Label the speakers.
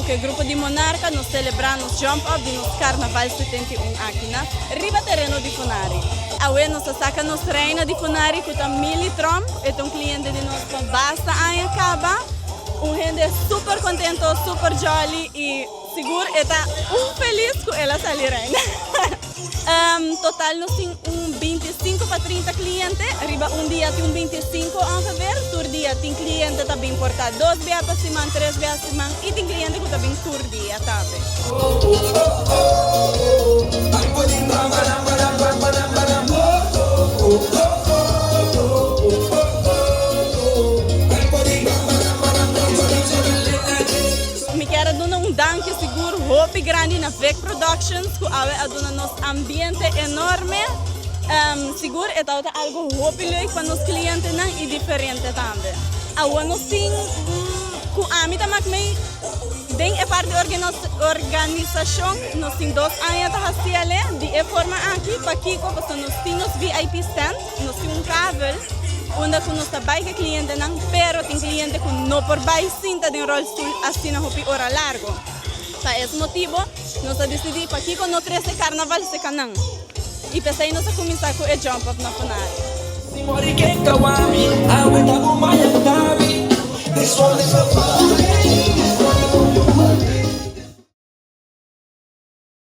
Speaker 1: Ku e grupo di Monarca nos selebrá nos Jump Up di nos Karnaval 71 aki na riba tereno di Funari. Awe nos a saka nos reina di Funari ku ta Milly Tromp. E ta un kliente di nos pa basta aña kaba. Un hende super kontento, super jolly i sigur e ta un felis ku el a sali reina. Total nos tin un 25 pa 30 kliente. Riba un dia tin un 25 ongeveer. Tur dia tin kliente ta bin por ta dos bia pa siman, tres bia siman i tin kliente ku ta bin tur dia tambe. Mi kier a duna un danki sigur hopi grandi na Vic Productions ku awe a duna nos ambiente enorme. Sigur e tabata algo hopi leuk pa nos klientenan i diferente tambe. Awo nos tin ku ami ta mak mei den e parti organisashon nos tin dos aña ta hasi al'e di e forma aki. Pakiko? Pasobra nos tin nos VIP stand, nos tin un kavel unda ku nos ta bai ku e klientenan, pero tin kliente ku no por bai sinta den rolstoel asina hopi ora largo. Pa es motibo nos a disidí pakiko no trese karnaval seka nan. I p'esei nos a kuminsá ku e Jump Up na Funari.